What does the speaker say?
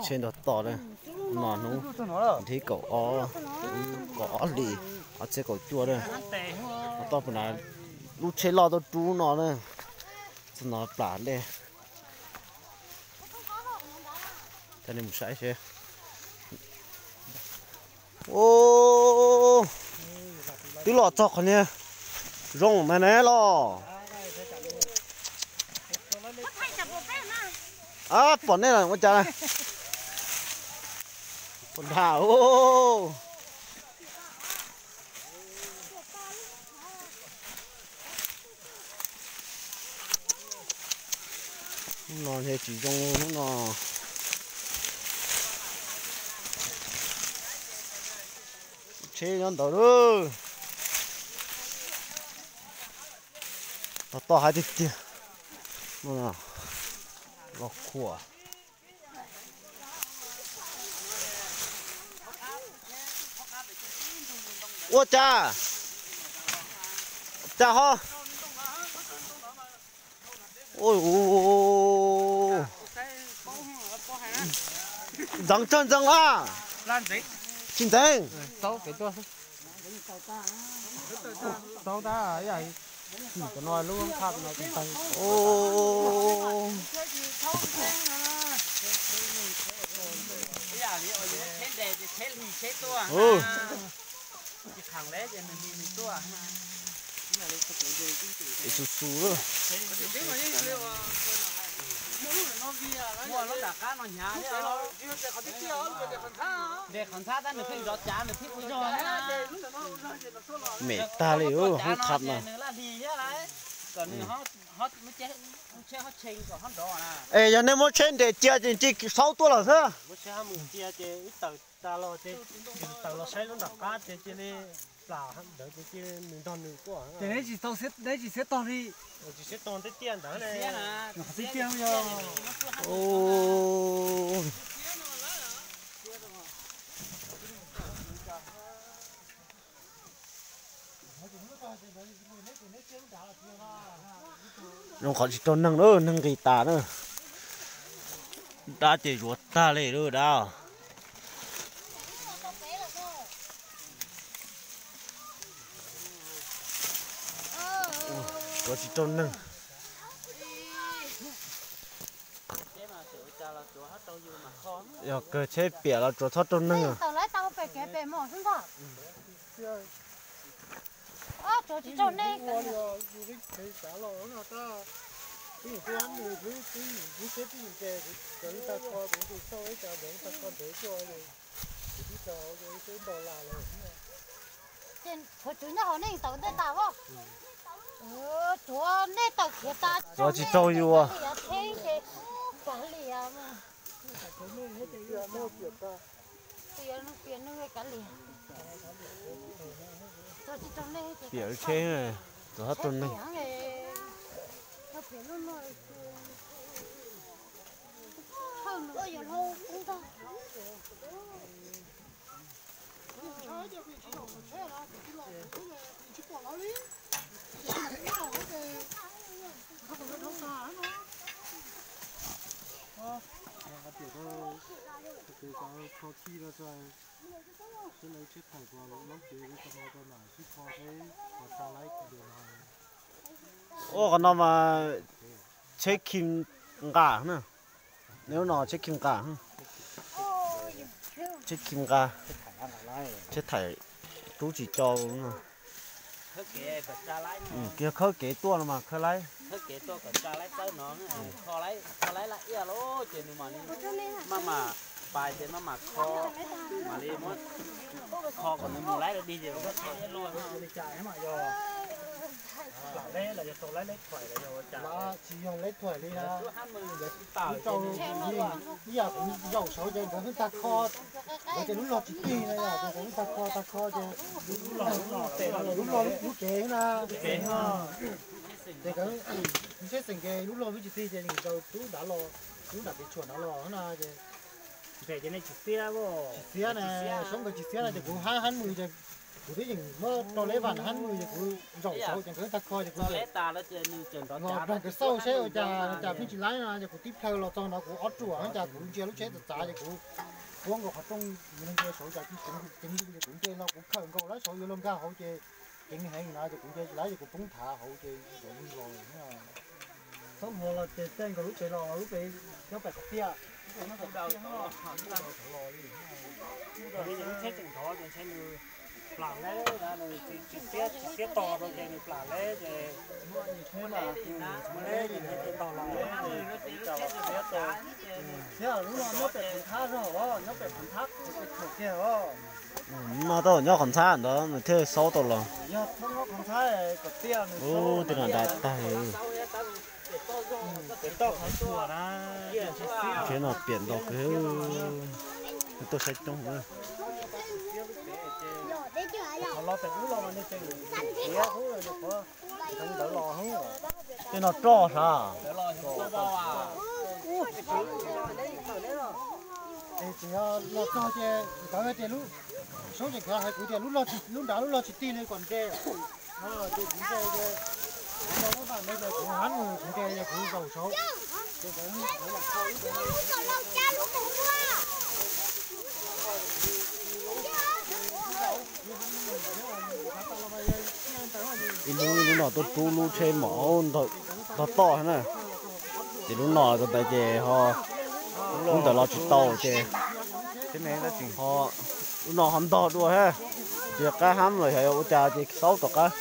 Tsheb nrog toj na, no hnub thib kaum ob, kaum ob hlis, ob txhiab kaum cuaj na. Toj pem na, lub tsheb loj tuaj rub no na, txog no plam dej. Coj nej mus saib seb. Twb los txog qhov niag zoo mas ne los. Pom nej los ua cas na? Pom nrad. Hnub no ntshe tsis zoo hnub no. Tsheb nyob ntawd lawm. Toj toj hais tiag tiag. Los khuam. Ua cas, cas ho. Ntxeev tsawg ntxeev a. Tsis ntxeev. Xu xu lawm. Nres qhov ntxhab tab nws pheej nrov cav nws thiaj ua zog. Mem tag li hoob khab no. Kom nws ho, ho, tsheb ho tshee kom ho nrov na. Es yog nej muab tsheb nres cia ces ntshe saub tuaj lawm xwb. Muab tsheb ho mus cia ces wb tawm tas los ces, tawm los saib lub nram qab ces cia li plam ntawd ces cia li nws nrog nws tuaj. Ces neb tsis tau, neb tsis siab tog li. Tsis siab tog tib tiaj ntawd ne. Qhov tib tiaj yog. Zoo qhov tsis raug neeg na, neeg nqis tas na. Dab ces zuav tag li lawm dab. Zuav tsis raug neeg. Yog kawg tsheb piam los tsuas txhob raug neeg. Tawm lawv tau pem kev pem mos xwb ntag. Tsuas tsis raug neeg. Ces tsuav tswv nyob hauv nej tawm ntej tas as. Tsuav nej tawm khiav tas. Tsuav tsis raug yus. Kav liam, kav liam. Piam neeg, piam neeg kav liam. Tsuav tsis raug nej ces piam tsheb, tsuav tsis raug neeg. Piam lub no. Ua qhov no mas tsheb khi nqa na. Neb lub no tsheb khi nqa. Tsheb khi nqa. Tsheb thaim tub tsis co. Kiag khawb kev tuaj no mas khawb laib. Kho laib, kho laib laj iaj lawm ces nws mam li maj mam pais ces maj mam kho, mam li muab kho kom nws mus laib dog dig ces mam kho iab luaj. Li cas mas yog plam leb los yog tau laib leb thuam los yog ua cas? Tsis yog leb thuam li na. Ib yam kuv zaum saud ces nkawd twb tag kho, nkawd ces lub log tsis tig na yom, ces nkawd twb tag kho tag kho ces lub log lub tsev na. Ces nkawd tsheb xeem ces lub log lub tsis tig ces nws daws tub nrad los, tub nram kev tshuam nrad los na ces tsis xiab na, soob nkawd tsis xiab na ces kuv hab hab mus ces Kuv twb yeej muab rau leb vas hab nws ces kuv zaum saud ces nkawd tag kho ces kuv los dag nkawd xauj seb ua cas cas pheej tsis laib no ces kuv tib plhaw los txog no kuv ob ruam no cas kuv ntsia lub tsheb txav txav ces kuv puab nkaus qhov rooj yuav luag ntsia saud cas ceev ntuj ces kuv ntsia los kuv khawm nkaus lawm saud yuav luag nkag hauv ces ceev heev no ces kuv ntsia tsis laib ces kuv poob thav hauv ces zaum los. Txhob hlo los ces caij nkaus lub pem los lub pem nyob pem qhov tiaj. Lub tsheb tseem nrov ces ntshe nws plam leb, nws tsis siab, tsis siab tos rau ces nws plam leb ces, mus leb ces nws tau los. Thiab lub no nyob pem qhov nthab zog os, nyob pem qhov nthab qhov tseem tshuam kiag os. No tau nyob qhov nthab ntawd nws thiaj xaub tau los. Yog txhob nyob qhov nthab kom tiaj nws xaub. Ub, tej no dav tag. Pem toj qhov tshuam na. Tsheb no piam ntau kawg, tuaj saib coob. Qhov los pem ub los mas nws tseem tiav hub, qhov ntawd los hub. Tej no roj sav. Tsis yog los txog ces nkawd tias lub, Saub tseem hais kuv tias lub nrad lub log tsis tig li kom nres. Ces kuv nres ces kuv no lub nrad no ces kuv hab nws kuv nres ces kuv zaum saud. Ib hnub lub no tuaj rub lub tsheb mom ntog toj na. Ces lub no tau ntawd ces ho lub ntawd los tsis tau ces ho lub no ho ntog dua ha. Tsis qab hab los xyov yog ua cas ces xaub tom qab.